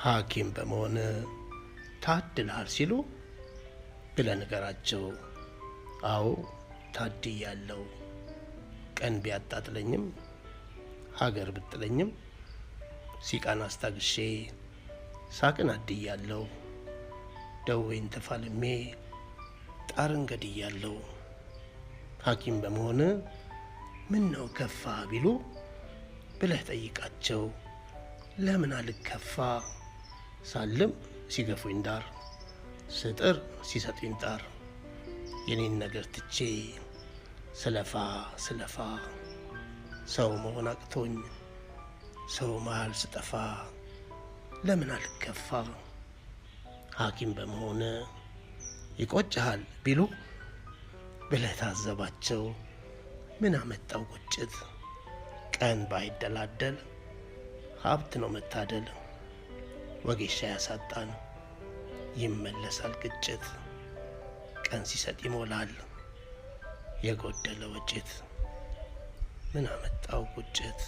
ሐኪም በመሆን ታድልሃል ሲሉ ብለህ ንገራቸው። አዎ ታድያለሁ፣ ቀን ቢያጣጥለኝም ሀገር ብጥለኝም ሲቃን አስታግሼ ሳቅን አድያለሁ፣ ደዌን ተፋልሜ ጣርን ገድያለሁ። ሐኪም በመሆን ምን ነው ከፋ ቢሉ ብለህ ጠይቃቸው። ለምን አልከፋ ሳልም ሲገፉኝ ዳር ስጥር ሲሰጡኝ ጣር የኔን ነገር ትቼ ስለፋ ስለፋ ሰው መሆን አቅቶኝ ሰው መሃል ስጠፋ ለምን አልከፋ። ሐኪም በመሆን ይቆጭሃል ቢሉ ብለህ ታዘባቸው። ምን አመጣው ቁጭት? ቀን ባይደላደል ሀብት ነው መታደል። ወጌሻ ያሳጣን ይመለሳል ግጭት። ቀን ሲሰጥ ይሞላል የጎደለ ወጭት። ምን አመጣው ቁጭት?